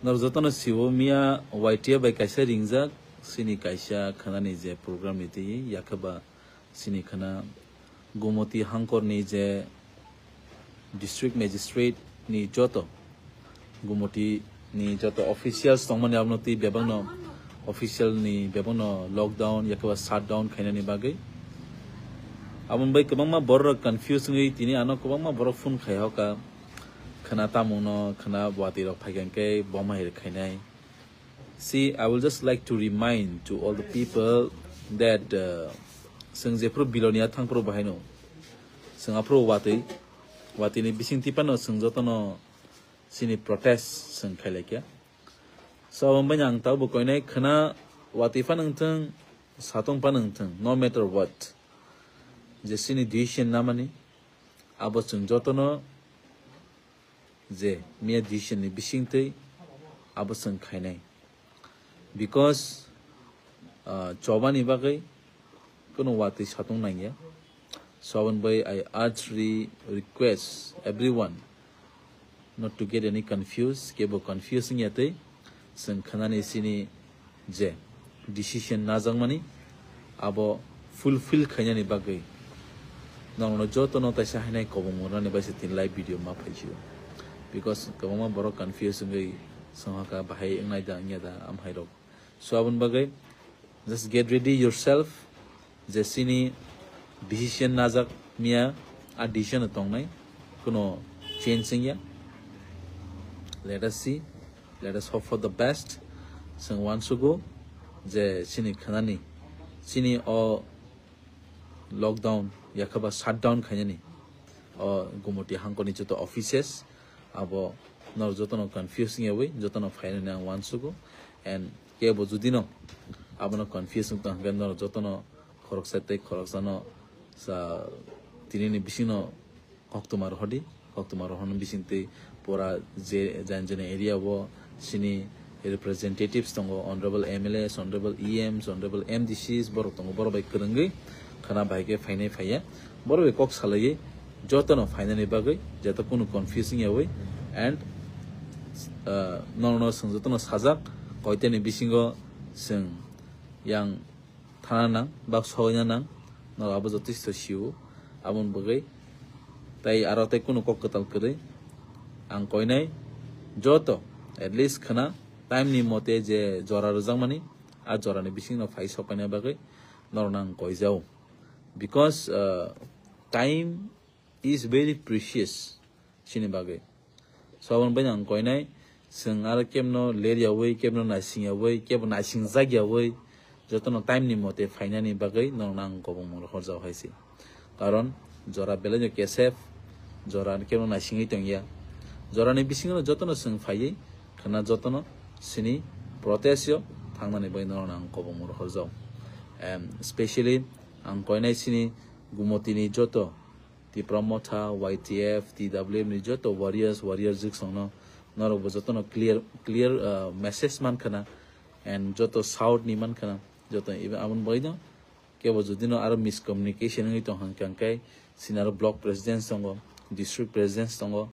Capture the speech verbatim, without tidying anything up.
Norok jotono siwo miya Y T F bai kaisa ringjak, sini kaisa khwnani je program ni twi, yakhe ba sini khwna Gumoti hangkorni je district magistrate ni joto, Gumoti ni joto officials tongmani abono twi bebakno official ni bebakno lockdown yakhe ba shutdown khainani bagwi. Aboni bai kwbangma borok confuse wngwi tini ano kwbangma borok phone khai hoka, khwna tamungno, khwna watwi rok phaikha hwnkhe bomb hai khainai. See, I will just like to remind to all the people that, uh, chwng jephuru Bilonia thangphuru bahaino chwng aphuru watwi, watwini bising tipano chwng jotono chini protest chwng khailaikha. So, aboni bai ang tabuk koinai khwna watwi phano wngthung, satung phano wngthung, no matter what, je chini decision namani, abo chwng jotono je miya decision ni bisingtwi abo chwng khainai. Because, uh, chobani bagwi kuno watwi satung nangya. So aboni bai I urgently request everyone not to get any confused, kebo confuse wngya twi chwng khwnani chini je decision najakmani abo fulfill khainani bagwi norokno jotono taisa hainai kobong mwnani bai se tini live video ma phaisio, because kwbangma borok confuse wngwi songha kha bahai wngnai da wngya da amhairok. So aboni bagwi just get ready yourself, je chini decision najak miya a decision tongnai, kuno change wngya. Let us see, let us hope for the best. Chwng uansugo je chini khwnani chini o lockdown yakhe ba shutdown khainani o Gumoti hangkorni joto offices abo norok jotono confuse wngyawi jotono phainani ang uansugo, and kebo judino abono confuse wngtong hwnkhe norok jotono khoroksa tei khoroksano sa tinini bisingno koktwma rohordi, koktwma rohorna bisingtwi pura je jani jani area o chini representatives tongo, honorable M L As, honorable E Ms, honorable M D Cs, borok tongo, borok bai kwrwngwi khwna bahai khe phainai phaiya, borok bai kok salaiwi jotono phainani bagwi jata kunu confusing yawi, and, uh, norokno chwng jotono sajak koitani bisingo chwng yang thana nang, bak soina nang, no abo jotoisto sio, aboni bagwi. Tai aro tai kunu kok kwtal kwrwi ang koinai joto at least khwna time ni mote je jora rwjakmani, a jora ni bisingno phai sokaina bagwi norokno ang koijao, because, uh, time is very precious chini bagwi. So aboni bai ang koinai, chwng aro kebno ler yawi, kebno naising yawi, kebo naising jak yawi, jotono time ni mote phainani bagwi norokno ang kobong mung rohor jao hai se. Karon jora belai no kesep, jora kebno naisingwi tongya. Jora ni bisingo jotono chwng phaiwi khwna jotono chini protest yo thangnani bagwi norokno ang kobong mung rohor jao. Em, specially ang koinai chini Gumoti ni joto Tipra Motha, Y T F, T W F ni joto warriors, warrior jiksongno norokbo jotono clear, clear, uh, message mankhana, and joto South ni mankhana, joto ibe aboni bagwino kebo judino aro miscommunication wngwi tongkha hwnkhe, sinaro block presidents tongo, district presidents tongo,